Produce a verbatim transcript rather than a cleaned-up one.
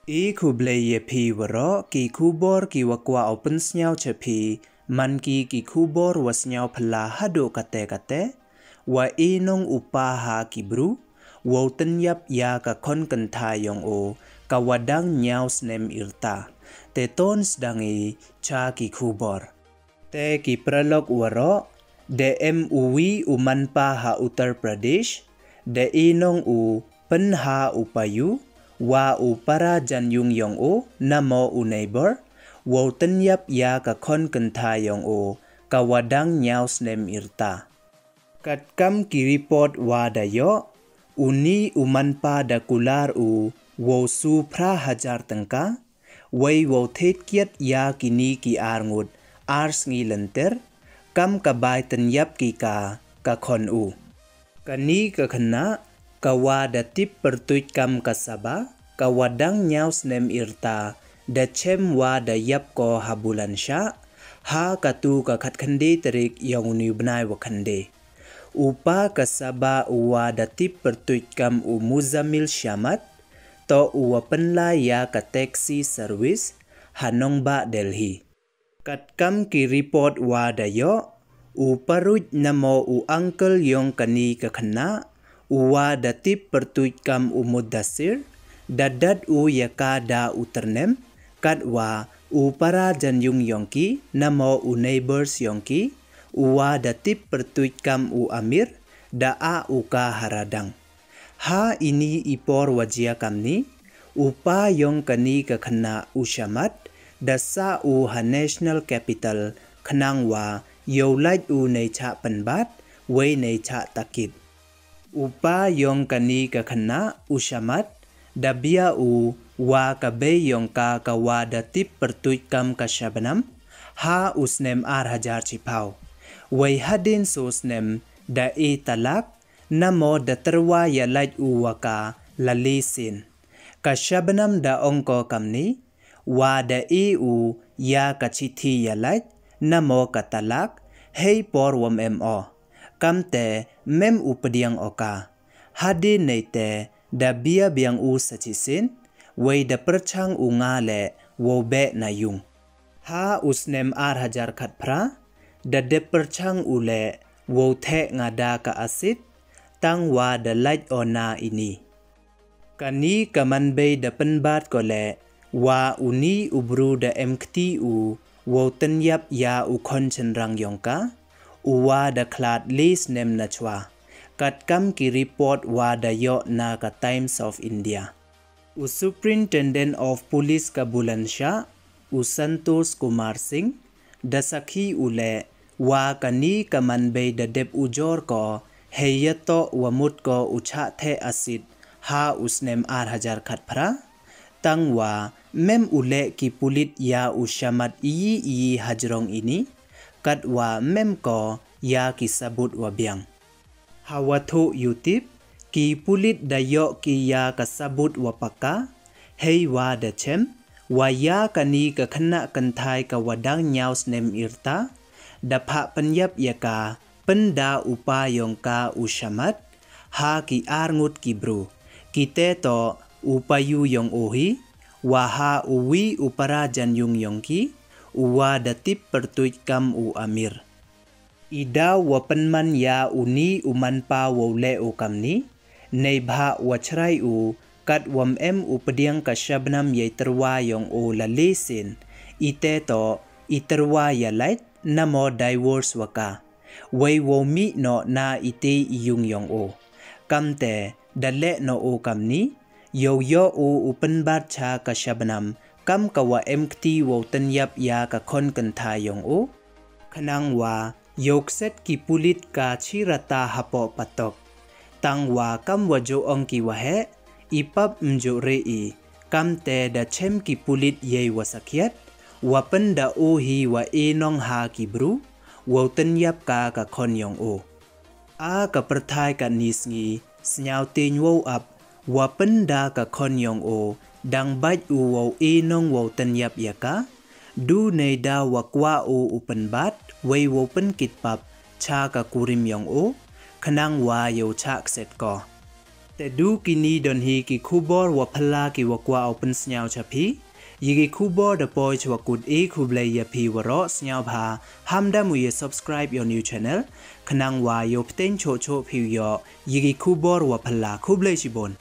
I khublei ya phi waroh, ki khubor ki wa kwah u pynsniaw cha phi, man ki ki khubor wa sniaw phylla haduh kate kate, wa i nong u pa ha ki bru, wow tynyap ya ka khon kynthai yong o, ka wa dang ñiaw snem yrta. Te ton sdang i cha ki khubor. Te ki paralok waroh, da em u wi u manpa ha Uttar Pradesh, da i nong u pynha u payu, wa u para jan yung yong o, namo u neighbor, wow tynyap ya ka khon kynthai yong o, ka wa dang ñiaw snem yrta. Katkam ki report wa da yoh, u ni u manpa da kular u wow su phra hajar tyngka, wei wow thied kiad ya ki ni ki ar ngut ar sngi lynter, kam ka bai tynyap ki ka, ka khon u. Ka ni ka khynnah, ka wa da tip pyrtuit kam ka Saba, ka wa dang ñiaw snem yrta, da chem wa da yap ko ha Bulandshahr, ha katu ka khatkhyndai tarik yong u ni u bnai wa khyndai. U pa ka Saba u wa da tip pyrtuit kam u Muzammil Shamat, to u wa pynlai ya ka taxi service, ha nongbah Delhi. Katkam ki report wa da yoh, u paruit namo u uncle yong ka ni ka khynnah, u wa da tip pyrtuit kam u Mudassir, da dat u ya ka da u tyrnem, kat wa u para jan yung yong ki, namo u neighbors yong ki, u wa da tip pyrtuit kam u Amir, da ah u ka ha radang. Ha i ni i por wa jia kam ni, u pa yong ka ni ka khynnah u Shamat, da sah u ha National Capital, khnang wa yow lait u nei chah pynbat, wei nei chah takit. U pa yong ka ni ka khynnah u Shamat, da bia u wa ka bei yong ka ka wa da tip pyrtuit kam ka Shabnam, ha u snem ar hajar chiphaw. Wei hadien so snem da e talak, namo da tyrwa ya lait u wa ka la le sien. Ka Shabnam da ong ko kam ni, wa da e u ya ka chithi ya lait, namo ka talak, hei por wam em o. Kamte mem u pdiang o ka. Hadien neite da bia biang u sa chisien, wei da pyrchang u nga le wow beh na yung. Ha u snem ar hajar khatphra, da dep pyrchang u le wow theh nga da ka acid, tang wa da lait o na i ni. Ka ni ka manbei da pynbat ko le, wa u ni u bru da em kti u, wow tynyap ya u khon chynrang yong ka, u wa da khlad le snem na chwa. Katkam ki report wa da yoh na ka Times of India. U Superintendent of Police ka Bulandshahr, u Santosh Kumar Singh, da sakhi u le, wa ka ni ka manbei da dep u jor ko, hei ya to wa mut ko u chah theh acid, ha u snem ar hajar khatphra. Tang wa mem u le ki pulit ya u Shamat iyi iyi hajrong i ni, kat wa mem ko ya ki sabut wa biang. Ha wa thoh u tip, ki pulit da yoh ki ya ka sabut wa pakka, hei wa da chem, wa ya ka ni ka khynnah kynthai ka wa dang ñiaw snem yrta, da phah pynyap ya ka, pynda u pa yong ka u Shamat, ha ki ar ngut ki bru. Kite to u payu yong o hi, wa ha u wi u para jan yung yong ki, u wa da tip pyrtuit kam u Amir. I daw wa pynman ya u ni u manpa wow le u kam ni, neibhah wa chrai u, kat wam em u pdiang ka Shabnam yei tyrwa yong o la le sien, ite to i tyrwa ya lait, namo divorce wa ka. Wei wow mih noh na ite i yung yong o. Kamte da le noh o kam ni, yow yoh o u pynbat cha ka Shabnam, kam ka wa em kti wow tynyap ya ka khon kynthai yong o. Khnang wa yow kset ki pulit ka chi rta hapoh patok. Tang wa kam wa ju ong ki wa heh, i pap mju re i, kamte da chem ki pulit yei wa sakhiat, wa pynda o hi wa e nong ha ki bru, wow tynyap ka ka khon yong o. A ka pyrthai ka ni sngi, sniaw teng wow ap, wa pynda ka khon yong o, dang bait u wow e nong wow tynyap ya ka, du neida wa kwah o u pynbat, wei wow pynkit pap, cha ka kurim yong o, khnang wa yow chah kset ko. Te du kini don hi ki khubor wa phylla ki wa kwah u pynsñiaw cha phi. Ya ki khubor da poi chwa kut e, khublei ya phi waroh, sñiawbha ham da mu ya subscribe ya u new channel, khnang wa yow pteiñ choh choh phi u yoh ya ki khubor wa phylla. Khublei chibun.